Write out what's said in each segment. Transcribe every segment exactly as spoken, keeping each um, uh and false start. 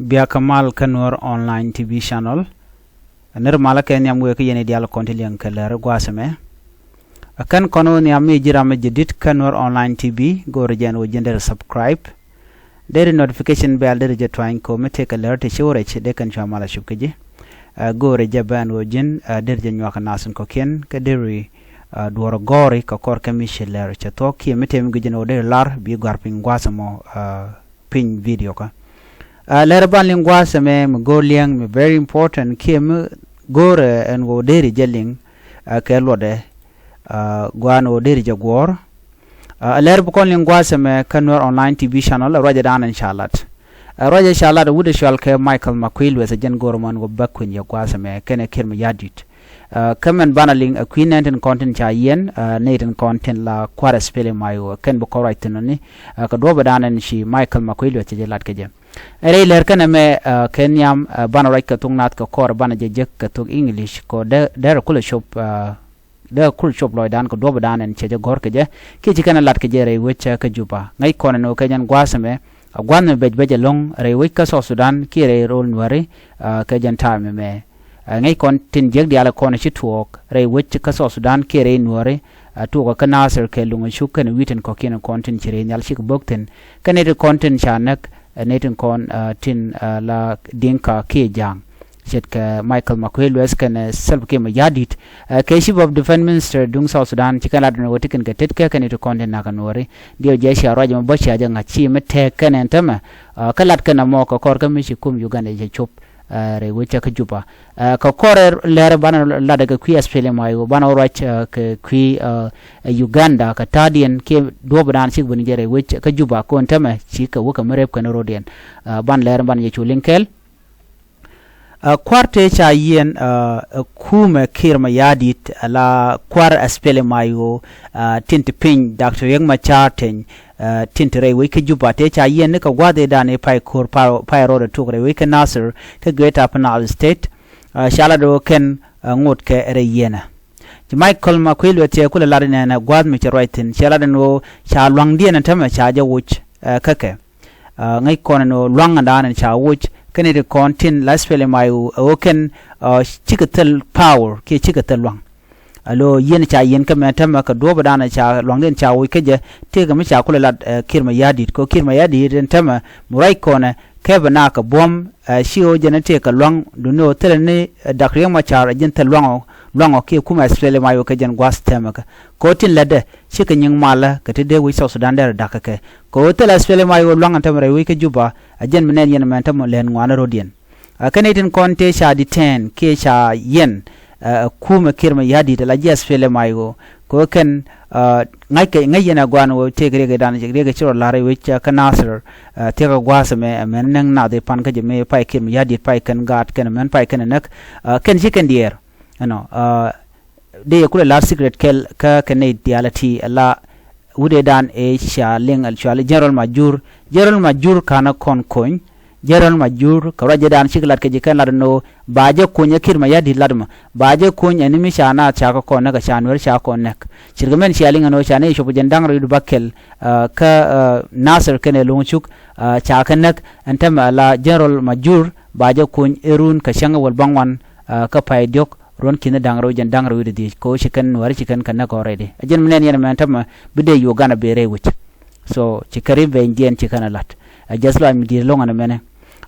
Bia kä mal kä Nuer Online T V channel. Nir malä kɛ nhiam wëë kä yɛn i̱ diaal kɔn ti liɛŋ kɛ lär gua̱a̱th ɛmɛ. Ɛ kɛn kɔn wä nhiam mi ji̱ ram mi jɛ di̱t kä Nuer Online T V, go̱o̱rɛ jɛn wä ji̱n der subscribe. Deri notification bell deri jɛ tuany ko mi tëëkɛ lär ti ci wä rɛc dee kɛn cua mal a cup kä ji̱. Ɛ, go̱o̱rɛ jɛ bɛn wä ji̱n, ɛ, deri jɛ nyuak nath in kɔ̱kiɛn kɛ deri, ɛ, duɔr gɔ̱ri kɛ kɔr kɛ mi ci lär cɛ thuɔ̱k kiɛ mi tëë mi gui̱c jɛn wä deri lar bi gɔ̱a̱r piny gua̱a̱th ɛmɔ, ɛ, piny video kä. Ɛ, lɛr ban liŋ gua̱a̱th ɛmɛ mi go̱o̱r liɛŋ mi very important kiɛ mi go̱o̱r, ɛ, ɛn ɣöö deri jɛ liŋ, ɛ, kɛ luɔtdɛ, ɛ, gua̱a̱n ɣöö deri jɛ guɔ̱ɔ̱r. Ɛ, lɛr bi kɔn liŋ gua̱a̱th ɛmɛ kä Nuer Online T V channel, ɛ, ruacɛ dan ɛn ca lat. Ɛ, ruacɛ ca lat ɛ wut ɛ cɔal kɛ Michael Makuei Lueth ɛ jɛn go̱o̱r mɔn ɣöö bä kui̱n yɛ gua̱a̱th ɛmɛ kɛnɛ Kiir Mayardit. Ɛ, kä mɛn banɛ liŋ ɛ kui̱ nɛn tin kɔn tin ca yiɛn, ɛ, nɛy tin kɔn tin la kua̱r ɛ SPLM-IO kɛn bi kɔn ruac thi̱n ɔni, ɛ, kɛ duɔ̱ɔ̱p ɛ da̱a̱n ɛn ci Michael Makuei Lueth cɛ jɛ lat kɛ jɛ. Ɛ rɛy lɛr kɛn ɛmɛ, ɛ, kɛ nhiam, ɛ, banɛ ruac kɛ thok nath kɛ kɔr banɛ jɛ jek kɛ thok English kɛ dee, dee rɛ kulɛ cop, ɛ, dee kulɛ cop lɔcdan kɛ duɔ̱ɔ̱p ɛ da̱a̱n ɛn cɛ jɛ gɔ̱r kɛ jɛ kiɛ ci kɛn ɛ lat kɛ jɛ rɛy wec, ɛ, kä Juba. Ŋäc kɔn ɛn ɣöö kɛ jɛn gua̱a̱th ɛmɛ, ɛ, gua̱a̱th mi bɛc bɛc ɛlɔ̱ŋ rɛy wec kä South Sudan kiɛ rɛy rol Nuääri, ɛ, kɛ jɛn ta̱a̱ mɛmɛ. Ɛ, ŋäc kɔn tin jiäk diaal kɔn ci tuɔɔk rɛy wec kä South Sudan kiɛ rɛy Nuääri, ɛ, tuɔɔk kä Nasir kɛ Luŋ Cuk kɛnɛ wi̱i̱ tin kɔ̱kiɛn kɔn tin ci rɛy nhial cik bök thi̱n. Kɛnɛ ti kɔn tin ca näk, ɛ, nɛ tin kɔn, ɛ, tin, ɛ, la Dinka kiɛ Ja̱a̱ŋ. Ce̱tkɛ Michael Makuei Lueth kɛnɛ Salva Kiir Mayardit, ɛ, kɛ Chief of Defence Minister duŋ South Sudan ci kɛn lat ɛn ɣöö ti kɛn kɛ tetkɛ kɛnɛ ti kɔn tin nakä Nuääri. Diɛw jɛ cia ruac ɛmɔ bä cia jɛ ŋa̱c ci mi tɛɛk kɛn ɛn tämɛ, ɛ, kä lat kɛn ɛmɔ kɛ kɔr kä mi ci kum Uganda cɛ cop, ɛ, rɛy wec cɛ kä Juba. Ɛ, kɛ kɔr ɛ lɛr banɛ lat ɛ kɛ kui̱ SPLM-IO banɛ wä ruac, ɛ, kɛ kui̱, ɛ, ɛ Uganda kɛ ta̱a̱diɛn kiɛ duɔ̱ɔ̱p dan cik ben jɛ rɛy wec cɛ kä Juba kɔn tämɛ ci kɛ wä kɛ mi rep kɛn ro̱diɛn. Ɛ, banɛ lɛr banɛ jɛ cu liŋ kɛɛl. Ɛ, kua̱r tëë ca yiɛn, ɛ, ɛ kumɛ Kiir Mayardit, ɛ, la kua̱r SPLM-IO, ɛ, tin ti piny Doctor Riek Machar Teny, ɛ, tin ti rɛy wec kä Juba tëë ca yiɛn ni kɛ gua̱a̱th ëëdan i̱ pay ko̱r pa, pay rɔɔdɛ tuk rɛy wec kä Nasir kä Greater Upper Nile State, ɛ, ca lat ɣöö kɛn, ɛ, ŋot kɛ rɛy yiɛnɛ. Ci Michael Makuei Lueth cɛ kulɛ lat inɛnɛ gua̱a̱th mi cɛ ruac thi̱n cɛ lat ɛn ɣöö ca lua̱ŋdiɛn ɛn tämɛ ca jɛ woc, ɛ, kä kɛ. Ɛ, ŋäc kɔn ɛn ɣöö lua̱ŋ ɛn da̱a̱n ɛn ca woc kɛnɛ ti kɔn tin la SPLM-IO ɛ ɣöö kɛn, ɛ, cikɛ thil power kiɛ cikɛ thil lua̱ŋ. Alo yiɛn ca yiɛn kä mɛ tämɛ kɛ duɔ̱ɔ̱p ɛ da̱a̱n ɛn ca lua̱ŋdiɛn ca woc kä jɛ tëëkɛ mi ca kulɛ lat, ɛ, Kiir Mayardit kɛ ɣöö Kiir Mayardit ɛn tämɛ mi ruac kɔnɛ kɛ bɛ na kɛ buɔ̱m, ɛ, ci ɣöö jɛn ɛ tëëkɛ lua̱ŋ duni ɣöö thilɛ ni, ɛ, Doctor Riek Machar ɛ ji̱n thil lua̱ŋ ɔ, lua̱ŋ ɔ kiɛ kumɛ SPLM-IO kɛ jɛn gua̱a̱th tɛmɛ kɛ. Kɛ ɣöö tin lätdɛ cikɛ nyiŋ malä kɛ ti dee wec South Sudan dee rɛ da̱k kɛ kɛ. Kɛ ɣöö thilɛ SPLM-IO lua̱ŋ ɛn tämɛ rɛy wec kä Juba, ɛ jɛn mi nɛn yɛn ɛmɛn tämɛ lɛn ŋuanä ro̱diɛn. Ɛ, kɛn i̱ tin kɔn tëë ca detain kiɛ ca yiɛn, ɛ, ɛ kumɛ Kiir Mayardit ala ji̱ SPLM-IO. Kɛ ɣöö kɛn, ɛ, ŋa̱ckɛ, ŋäc yɛn ɛ gua̱a̱n ɣöö tëëk riɛk i̱dan, riɛk i̱ ci rɔ la̱r i̱ wec, ɛ, kä Nasir, ɛ, thiäkä gua̱a̱th ɛmɛ, ɛ, mɛn näŋ nath i̱ pan kä jɛ mëë pay Kiir Mayardit pay kɛn gaat kɛn mɛn pay kɛn ɛ näk, ɛ, kɛn ci kɛn diɛɛr. Ɛnɔ, ɛ, dee yɛ kulɛ la̱r secret kɛl kä kɛ nɛy diaal ɛ ti ɛ la wut ëëdan ëë ca liŋ ɛ cuali General Majur. General Majur ka̱n ɛ kɔn kony. General Majur kɛ ruac ëëdan cik lat kɛ ji̱ kɛn lat ɛn ɣöö ba jɛ kony ɛ Kiir Mayardit lat mɔ. Ba jɛ kony ɛn mi ca naath ca kɛ kɔn näk ɛ ca Nuɛr ca kɔn näk. Ce̱tkɛ mɛn cia liŋ ɛn ɣöö ca nɛy cop kɛ jɛn da̱ŋ rɛw wi̱cdɛ bäk kɛl, ɛ, kä, ɛ, Nasir kɛnɛ Luŋ Cuk, ɛ, ca kɛ näk ɛn tämɛ ɛ la General Majur ba jɛ kony ɛ run kɛ cäŋ ɛ wäl bäŋuan, ɛ, kä pay diɔ̱k ruɔ̱n ki̱n da̱ŋ rɛw jɛn da̱ŋ rɛw wi̱cdɛ dhiec kɛ ɣöö ci kɛn Nuääri ci kɛn kɛ näk already. Ɛ jɛn mi nɛn yɛn ɛmɛn tämɛ bi dee Uganda ben rɛy wec. So ci kɛ revenge diɛn ci kɛn ɛ la̱t. Ɛ just like mi di̱i̱t lo̱ŋ ɛn ɛmɛnɛ.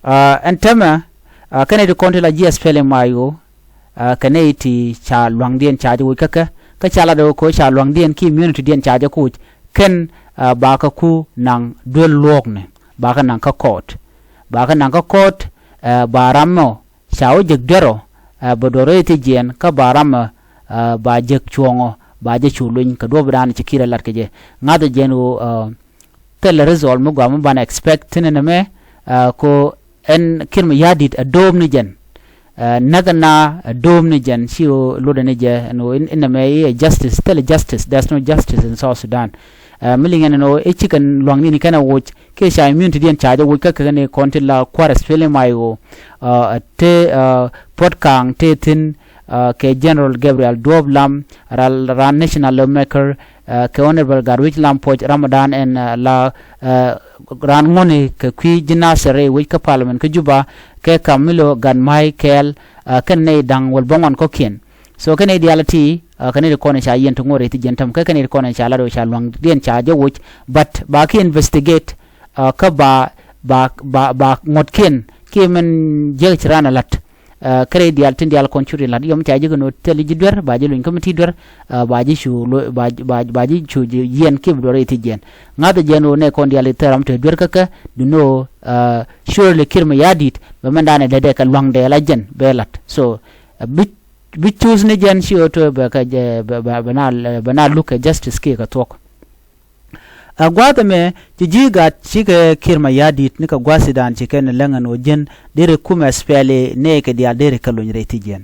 Ɛ, ɛn tämɛ, ɛ, kɛnɛ ti kɔn ti la ji̱ SPLM-IO, ɛ, kɛnɛ ti ca lua̱ŋdiɛn ca jɛ woc kä kɛ, kä ca lat ɛ ɣöö kɛ ɣöö ca lua̱ŋdiɛn ki immunity diɛn ca jɛ koc. Kɛn, ɛ, ba kɛ ku naŋ duel luɔ̱ɔ̱kni, ba kɛ naŋ kä court. Ba kɛ naŋ kä court, ɛ, ba ram mɔ ca wä jek duer ɔ, ɛ, bɛ duɔr rɛy thiec jiɛn kä ba ram ɛ, ɛ, ba jek cuɔ̱ɔ̱ŋ ɔ, ba jɛ cu luny kɛ duɔ̱ɔ̱p ëëdan ci Kiir ɛ lat kɛ jɛ. Ŋa̱thɛ jiɛn ɣöö, ɛ, thilɛ result mi gɔaa mi banɛ expect thi̱n ɛn ɛmɛ, ɛ, kɛ ɣöö ɛn Kiir Mayardit ɛ do̱o̱p ni jɛn. Ɛ, näk ɛn na ɛ do̱o̱p ni jɛn ci ɣöö lotdɛ ni jɛ ɛn ɣöö in, in ɛmɛ i̱ ɛ justice, thilɛ justice, there's no justice in South Sudan. Ɛ, mi liŋ ɛn ɛn ɣöö i̱ cikɛ lua̱ŋ ni ni kɛn ɛ woc, kiɛ ca immunity diɛn ca jɛ woc kä kɛ ni kɔn ti la kua̱r SPLM-IO, ɛ, te, ɛ, Puɔ̱t Ka̱a̱ŋ te thi̱n, ɛ, kɛ General Gabriel Duɔ̱ɔ̱p Lam, ral, ran national lawmaker, kɛ Honorable Gatwec Lam Puɔc Ramadan ɛn la raan ŋuɔ̱ni kɛ kui̱ ji̱ Nasir rɛy wec kä parliament kä Juba, kɛ Camilo Gatmay Kɛɛl kɛn nɛy da̱ŋ wäl bäŋuan kɔ̱kiɛn. So kɛn nɛy diaal ti kɛn nɛy ti kɔn ca yiɛn ti ŋuɔ̱t rɛy ti jiɛn täm, kä kɛn nɛy ti kɔn ca lat ɣöö ca luaŋdiɛn ca jɛ woc, but ba ki investigate kä ba ba ba ba ŋuɔ̱tkiɛn kiɛ min jiäk ci raan a la̱t. Kärɛ diaal tin diaal kɔn cut in la̱t yɔm ca ji̱ kɛ no̱o̱t thil ji̱ duer ba ji̱ luny kä mi ti duer. Ba ji̱ cu ba ji̱ cu yiɛn kiɛ bi duɔr i̱ ti jiɛn. Ŋa̱th jiɛn ɣöö nɛ kɔn diaal i̱ thil ram te duer kä kɛ du no̱o̱. Surely Kiir Mayardit bɛ mɛn da̱a̱n ɛ dee dee kɛ lua̱ŋ dee la jiɛn bɛ la̱t. So bi bi cuuth ni jiɛn ci ɣöö to̱ bɛ kɛ bɛ na bɛ na luk kɛ justice kiɛ kɛ thuɔ̱k. Ɛ gua̱a̱th ɛmɛ ci ji̱ gat cikɛ Kiir Mayardit ni kɛ gua̱a̱th Sudan ci kɛn läŋ ɛn ɣöö ji̱n deri kumɛ SPLA nɛɛkɛ diaal deri kɛ lony rɛy ti jiɛn.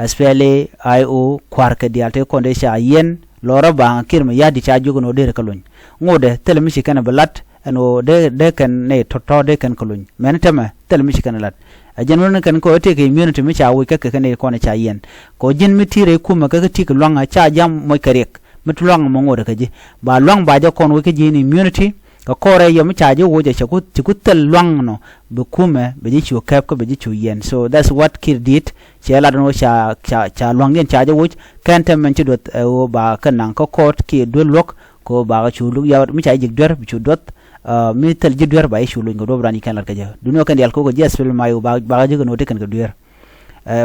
SPLA IO kua̱rkɛ diaal tëë kɔn dee ca yiɛn lɔrä ba̱a̱ŋ Kiir Mayardit ca jiök ɛn ɣöö deri kɛ lony. Ŋotdɛ thilɛ mi ci kɛn ɛ bi la̱t ɛn ɣöö dee dee kɛn nɛy tɔ̱tɔ̱ dee kɛn kɛ lony. Mɛn tɛmɛ thilɛ mi ci kɛn ɛ la̱t. Ɛ jɛn wä ni kɛn kɛ ɣöö tëëkɛ immunity mi ca woc kä kɛ kɛ nɛy kɔn ɛ ca yiɛn. Kɛ ɣöö ji̱n mi ti̱i̱ rɛy kumɛ kä kä ti̱i̱ kɛ lua̱ŋ ca jam moc kɛ riɛk. Mi ti luaŋ mɔ ŋot kä ji̱ ba luaŋ ba jɛ kɔn wec kä ji̱ in immunity. Kɛ kɔrɛ yɔ mi ca jɛ woc ɛ cɛ ku thil luaŋ nɔ bi kumɛ bi ji̱ cu kɛp kä bi ji̱ cu yiɛn. So that's what Kiir did. Cɛ lat ɛn ɣöö ca ca ca luaŋdiɛn ca jɛ woc kɛn tɛm mɛn ci duɔth ɛ ɣöö ba kä naŋ kä court kiɛ duel luɔ̱k. Kɛ ɣöö ba kä cu luk yaw mi ca jɛ ji̱k duer bi cu duɔth. Mi thil ji̱ duer ba jɛ cu luny kɛ duɔp ran ji̱ kɛn lat kä jɛ duni ɣöö kɛn diaal ko̱k kɛ ji̱ SPLM IO ba ba kä ji̱ kɛ no̱o̱ti kɛn kɛ duer.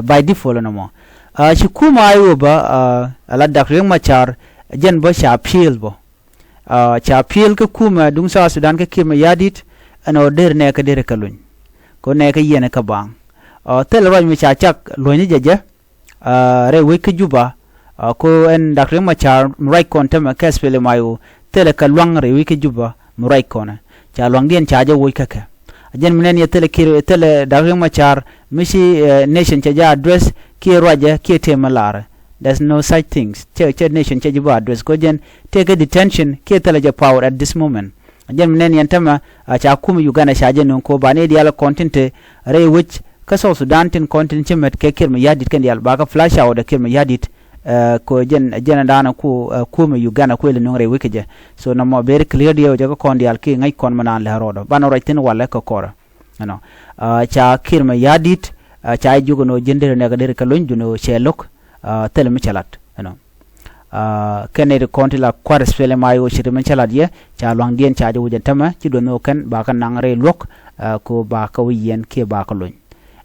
By default ɛn ɔmɔ ci kumɛ IO bä. Ala Dak Riek Machar jɛn bä ca appeal bä. Ca appeal kä kumɛ duŋ South Sudan kä Kiir Mayardit ɛn ɣöö der nɛɛkä der kä luny. Kɛ ɣöö nɛɛkä yiɛn kä baŋ thilɛ ruac mi ca cak luɔ̱ny jɛ jɛ rɛy wec kä Juba. Kɛ ɣöö ɛn Dak Riek Machar mi ruac kɔn tämɛ kä SPLM IO thilɛ kɛ luaŋ rɛy wec kä Juba mi ruac kɔnɛ. Ca luaŋdiɛn ca jɛ woc kä kɛ. A jɛn mi nɛn yɛ thilɛ Kiir thilɛ Dak Riek Machar mi ci nation cɛ jɛ address kiɛ ruacɛ kiɛ tëë mi laarɛ. There's no such things. Cɛ cɛ nation cɛ ji̱ bä address kɛ ɣöö jɛn tëëkɛ detention kiɛ thilɛ jɛ power at this moment. A jɛn mi nɛn yɛn tämɛ a ca kumɛ Uganda ca jɛ nöŋ kɛ ɣöö ba ni diaal kɔn tin te rɛy wec kä South Sudan tin kɔn tin ci mät kɛ Kiir Mayardit kɛn diaal ba kä flush out ɛ Kiir Mayardit. Kɛ ɣöö jɛn jɛn daanɛ ku kumɛ Uganda kuël nöŋ rɛy wec kä jɛ. So nɔmɔ very clear diɛ wecɛ kä kɔn diaal ki ŋäc kɔn mi naan lɛ rɔɔdɔ banɛ ruac thi̱n walɛ kɛ kɔrɛ. Ɛnɔ ca Kiir Mayardit ca jiök ɛn ɣöö ji̱n derɛ nɛɛkä derɛ kɛ lony duni ɣöö cɛ lo̱k. Thilɛ mi cɛ lat ɛnɔ. Kɛn nɛy ti kɔn ti la kua̱r SPLM IO ci ti min cä lat yɛ ca luaŋdiɛn ca jɛ wec ɛn tämɛ ci duɔth ni ɣöö kɛn ba kɛ naŋ rɛy luɔ̱k. Kɛ ɣöö ba kɛ wä yiɛn kiɛ ba kɛ lony.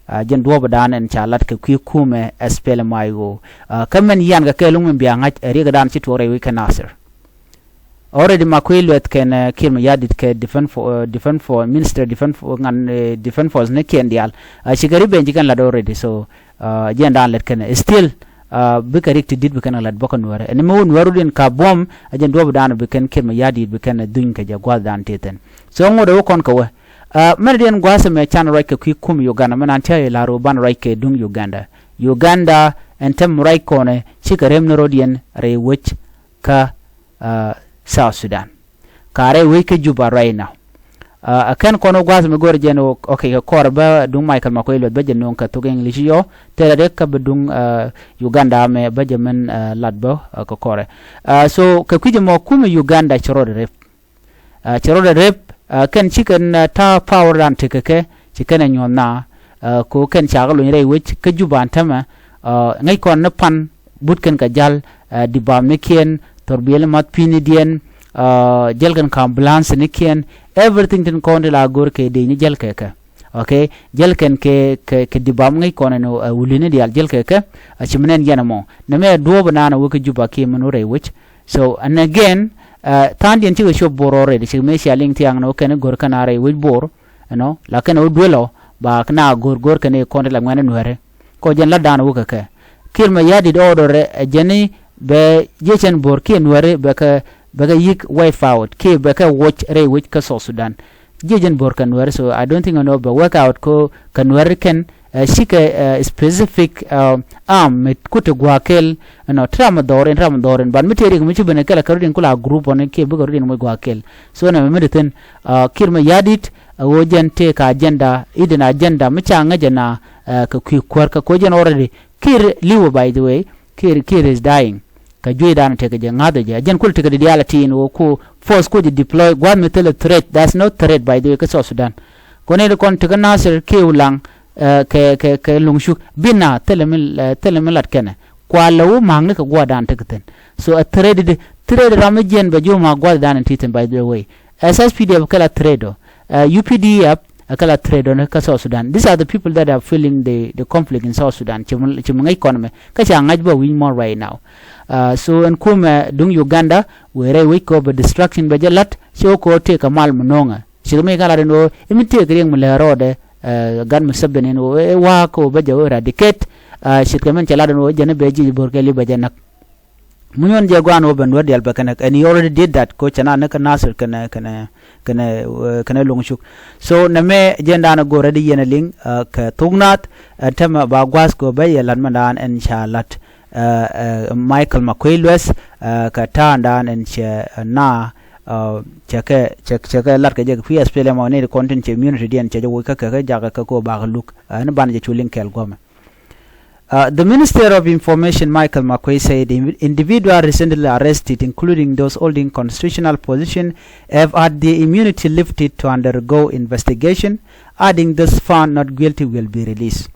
Jɛn duɔ̱ɔ̱pdan ɛn ca lat kɛ kui̱ kumɛ SPLM IO. Kä mɛn yian kɛ kɛɛl luŋ min bia ŋa̱c ɛ riɛkdan ci tuɔɔk rɛy wec kɛ Nasir. Already Makuei Lueth kɛn Kiir Mayardit kɛ defense for, defense for minister defense for ŋan defense force ni kiɛn diaal. Cikɛ ri ben ci kɛn lat already so. Jiɛn daan lɛt kɛn still bikɛ rik ti dit bi kɛn lat bä kä Nuäärä ɛn mi wä Nuäärä din ka buɔ̱m. A jɛn duɔ̱ɔ̱pdan bi kɛn Kiir Mayardit bi kɛn dhuny kɛ jɛ gua̱thdan ti thi̱n. So ŋot ɛ wä kɔn kɛ wä. Mɛn diɛn gua̱a̱th ɛmɛ can ruac kɛ kui̱ kum Uganda mɛn an tia̱a̱ ilar wä ban ruac kɛ duŋ Uganda. Uganda ɛn tɛm ruac kɔnɛ cikɛ rem ni rɔ̱diɛn rɛy wec kä South Sudan. Ka rɛy wec kä Juba right now. Ɛ kɛn kɔn wä gua̱a̱th mi go̱r jɛn wä okay kɛ kɔr bä duŋ Michael Makuei Lueth bä jɛ no̱o̱ŋ kɛ thok English yɔ thilɛ dee kä bä duŋ Uganda mɛ bä jɛ min lat bä kɛ kɔrɛ. So kɛ kui̱c ɛmɔ kumɛ Uganda ci rɔɔdɛ rep. Cɛ rɔɔdɛ rep kɛn ci kɛn ta̱a̱ power dan tekɛ kɛ ci kɛn ɛ nyuɔ̱th na. Ko kɛn cakɛ lony rɛy wec kä Juba an tämɛ ŋäc kɔn ni pan but kɛn kɛ jal dibam ni kiɛn thɔrbiɛl ni math pi̱ni diɛn. Jäl kɛn kɛ ambulance ni kiɛn everything tin kɔn ti la go̱r kɛ dec ni jäl kɛ kɛ. Okay jäl kɛn kɛ kɛ dibam ŋäc kɔn ɛn wuli ni dial jäl kɛ kɛ. Ci mi nɛn yɛn ɛmɔ nɛ mɛ duɔ̱ɔ̱p ɛnan ɛ wek kä Juba kiɛ min wä rɛy wec. So and again tha̱a̱ŋdiɛn cikɛ cop Bor already cikɛ mëë cia liŋ thiaŋ ni wä kɛn i̱ go̱r kɛn a rɛy wec Bor. Ɛnɔ la kɛn wä duel ɔ ba na go̱r go̱r kɛn i̱ kɔn ti la ŋuɛn i̱ Nuäärä. Kɔ jɛn la da̱a̱n wä kɛ kɛ Kiir Mayardit order ɛ jɛn i̱ bɛ jiecɛn Bor kiɛ Nuäärä bɛ kɛ bɛ kɛ yi̱k wipe out kiɛ bɛ kɛ woc rɛy wec kä South Sudan. Jiecɛn Bor kɛ Nuäärä so I don't think ɛnɔ bɛ work out kɛ kɛ Nuäärä kɛn. Cikɛ specific arm mi kut ti gua̱a̱k kɛl. Ɛnɔ ti ram mi dhɔrin ti ram mi dhɔrin but mi tëë rik mi ci ben kɛl kɛ rudin kula group ɔni kiɛ bikɛ rudin moc gua̱a̱k kɛl. So nɛ mi mi di thin Kiir Mayardit ɛ ɣöö jɛn tëë ka agenda idin agenda mi ca ŋäcɛ na kɛ kui̱ kuäär kɛ koc jɛn already. Kiir liwä by the way. Kiir Kiir is dying. kɛ juey dan tekɛ jɛ ŋa̱th jɛ. Jɛn kul tekɛ di diaal a tin wä ku force ku jɛ deploy gua̱th mi thilɛ threat. That's no threat, by the way, kä South Sudan. Kɔn ni kɔn tekɛ Nasir kiɛ Ulaŋ, eh, kɛ, kɛ, kɛ Luŋ Cuk. Bi na thilɛ mi, eh, thilɛ mi lat kɛnɛ. Kua lɛ wä ma̱a̱kni kɛ gua̱th dan tekɛ thi̱n. So a threat di, threat ram mi jiɛn bɛ ji̱ wä ma̱a̱k gua̱th dan in ti thi̱n, by the way. As S P D F kɛ la threat ɔ. Uh, U P D F, uh, kɛ la threat ɔ ni kä South Sudan. These are the people that are fueling the, the conflict in South Sudan. Ci mi, ci mi ŋäc kɔn mɛ. Kä ca ŋa̱c bä wi̱ny mɔ right now. Uh, so ɛn kumɛ duŋ Uganda, wëë rɛy wec kɔ bɛ distraction bɛ jɛ la̱t, ci wä kɔ tëë kɛ mal mi no̱o̱ŋɛ. Ci mi kɛ lat ɛn ɣöö, imi tëë kɛ riɛŋ mi lɛ rɔɔdɛ, uh, gat mi sɛbɛn ɛn ɣöö, ɛ wa̱a̱ kɔ bɛ jɛ wä eradicate, uh, ci kɛ min cɛ lat ɛn ɣöö, jɛn bɛ ji̱ bo̱r kɛ li bɛ jɛ näk. Mi nyuɔn jɛ guan wä ben wä dial bɛ kɛnɛ, and he already did that, ko cɛ na ni kä Nasir kɛnɛ, kɛnɛ, kɛnɛ, eh, kɛnɛ Luŋ Cuk. So nɛ mɛ jɛn dan go̱rɛ di yɛn a liŋ, eh, kɛ thuk naath, eh, tämɛ ba gua̱a̱th ko bɛ yɛ lat mɛ dan ɛn ca lat, eh, eh, Michael Makuei Lueth, eh, kɛ ta̱a̱ dan ɛn cɛ, eh, na, eh, cɛ kɛ, cɛ, cɛ kɛ lat kɛ jɛ kɛ kui̱ S P L M ɔ ni di kɔn tin cɛ immunity diɛn cɛ jɛ woc kä kɛ kɛ jakä kɛ ko bakɛ luk, eh, ni banɛ jɛ cu liŋ kɛɛl guɔmɛ. Uh, the Minister of Information, Michael Makuei, said in- individuals recently arrested, including those holding constitutional position, have had their immunity lifted to undergo investigation, adding those found not guilty will be released.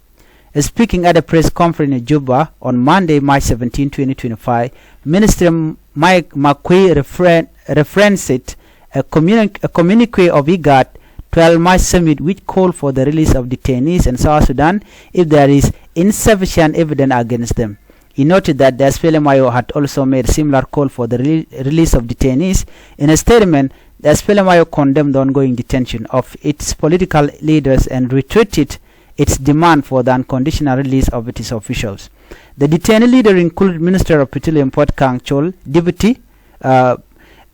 Speaking at a press conference in Juba on Monday, March seventeen, twenty twenty-five, Minister Mike Makuei referen- referenced a, communi- a communique of IGAD twelve March summit, which called for the release of detainees in South Sudan if there is insufficient evidence against them. He noted that the S P L M I O had also made similar call for the re- release of detainees. In a statement, the S P L M I O condemned the ongoing detention of its political leaders and reiterated its demand for the unconditional release of its officials. The detainee leader included Minister of Petroleum Puot Kang Chol, Deputy, uh,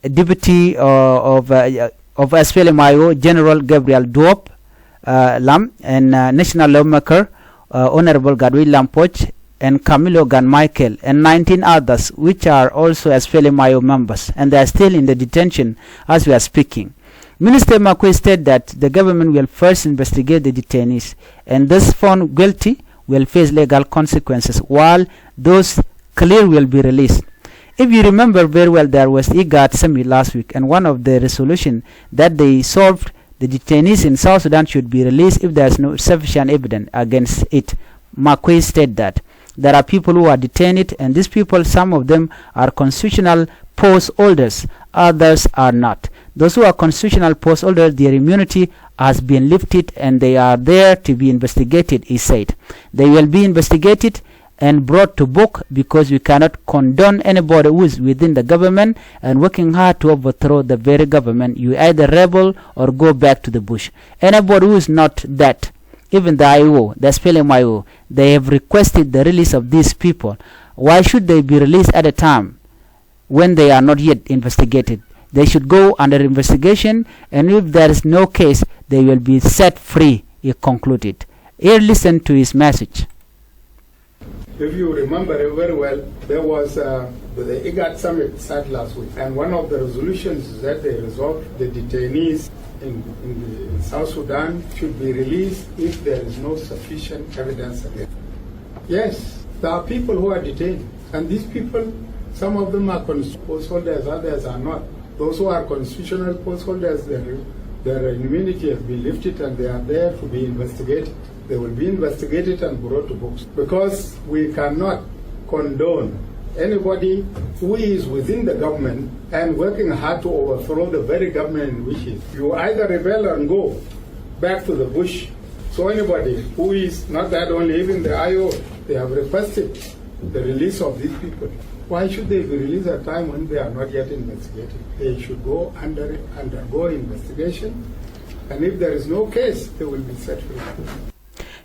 Deputy, uh, of, uh, of S P L M I O, General Gabriel Duop, uh, Lam, and, uh, National Lawmaker, uh, Honorable Gatwech Lam Puoch, and Camilo Gatmichael, and nineteen others, which are also S P L M I O members, and they are still in the detention as we are speaking. Minister Makuei stated that the government will first investigate the detainees, and those found guilty will face legal consequences, while those clear will be released. If you remember very well, there was IGAD summit last week, and one of the resolution that they solved, the detainees in South Sudan should be released if there is no sufficient evidence against it. Makuei stated that there are people who are detained, and these people, some of them are constitutional post holders, others are not. Those who are constitutional post holders, their immunity has been lifted and they are there to be investigated, he said. They will be investigated and brought to book because we cannot condone anybody who is within the government and working hard to overthrow the very government. You either rebel or go back to the bush. Anybody who is not that, even the I O, the S P L M I O, they have requested the release of these people. Why should they be released at a time when they are not yet investigated? They should go under investigation, and if there is no case, they will be set free, he concluded. Here, listen to his message. If you remember it very well, there was, uh, the IGAD summit sat last week, and one of the resolutions is that they resolved the detainees in, in, the, in South Sudan should be released if there is no sufficient evidence against them. Yes, there are people who are detained, and these people, some of them are cons- post holders, others are not. Those who are constitutional post holders, their, their immunity has been lifted and they are there to be investigated. They will be investigated and brought to books, because we cannot condone anybody who is within the government and working hard to overthrow the very government in which is. You either rebel and go back to the bush. So anybody who is not that only, even the I O, they have requested the release of these people. Why should they be released at a time when they are not yet investigated? They should go under, undergo investigation, and if there is no case, they will be set free.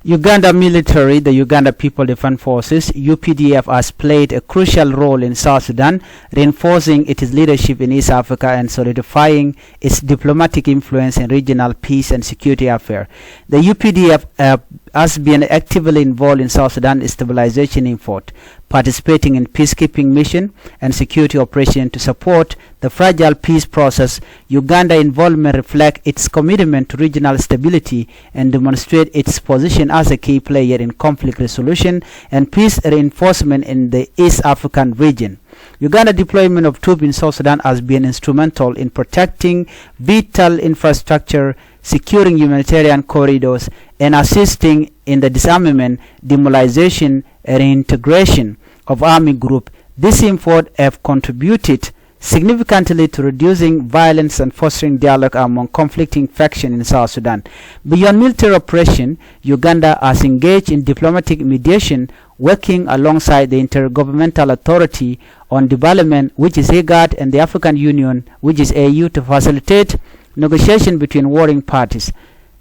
Uganda military, the Uganda People Defense Forces, U P D F, has played a crucial role in South Sudan, reinforcing its leadership in East Africa and solidifying its diplomatic influence in regional peace and security affairs. The U P D F, uh, has been actively involved in South Sudan stabilization effort, participating in peacekeeping mission and security operation to support the fragile peace process. Uganda involvement reflect its commitment to regional stability and demonstrate its position as a key player in conflict resolution and peace reinforcement in the East African region. Uganda deployment of troops in South Sudan has been instrumental in protecting vital infrastructure, securing humanitarian corridors, and assisting in the disarmament, demobilization, and reintegration of army group. This effort have contributed significantly to reducing violence and fostering dialogue among conflicting factions in South Sudan. Beyond military operation, Uganda has engaged in diplomatic mediation, working alongside the Intergovernmental Authority on Development, which is IGAD, and the African Union, which is A U, to facilitate negotiation between warring parties.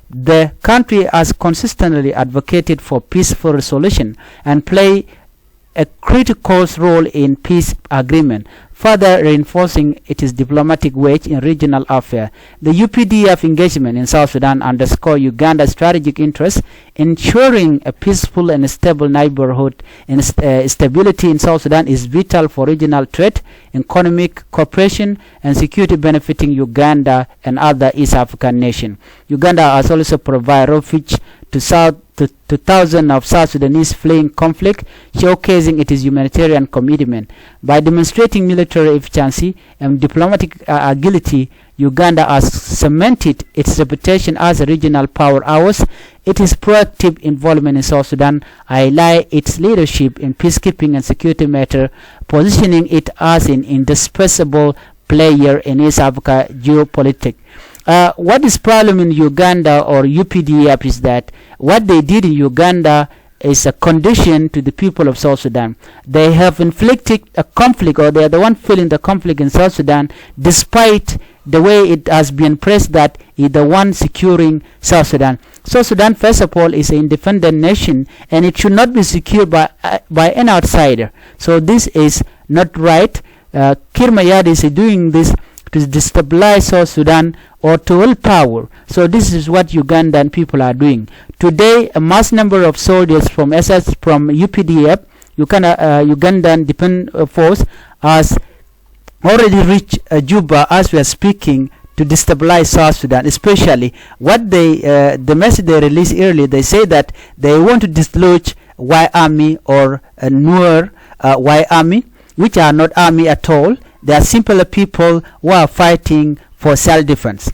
The country has consistently advocated for peaceful resolution and play a critical role in peace agreement, further reinforcing its diplomatic weight in regional affairs. The U P D F engagement in South Sudan underscore Uganda's strategic interest. Ensuring a peaceful and stable neighborhood and st-, uh, stability in South Sudan is vital for regional trade, economic cooperation, and security, benefiting Uganda and other East African nations. Uganda has also provided refuge to South to, to thousands of South Sudanese fleeing conflict, showcasing its humanitarian commitment. By demonstrating military efficiency and diplomatic, uh, agility, Uganda has cemented its reputation as a regional powerhouse. Its proactive involvement in South Sudan highlights its leadership in peacekeeping and security matter, positioning it as an indispensable player in East Africa geopolitics. Uh, what is problem in Uganda or U P D F is that what they did in Uganda is a condition to the people of South Sudan. They have inflicted a conflict, or they are the one fueling the conflict in South Sudan, despite the way it has been pressed that is the one securing South Sudan. South Sudan, first of all, is an independent nation, and it should not be secured by, uh, by an outsider. So this is not right. Uh, Kiir Mayardit is doing this to destabilize South Sudan or to hold power. So this is what Ugandan people are doing. Today, a mass number of soldiers from S S, from U P D F, Uganda, uh, Ugandan Defense Force, has already reached, uh, Juba as we are speaking to destabilize South Sudan, especially what they, uh, the message they released earlier, they say that they want to dislodge White Army or, uh, Nuer, uh, White Army, which are not army at all. They are simple people who are fighting for self-defense.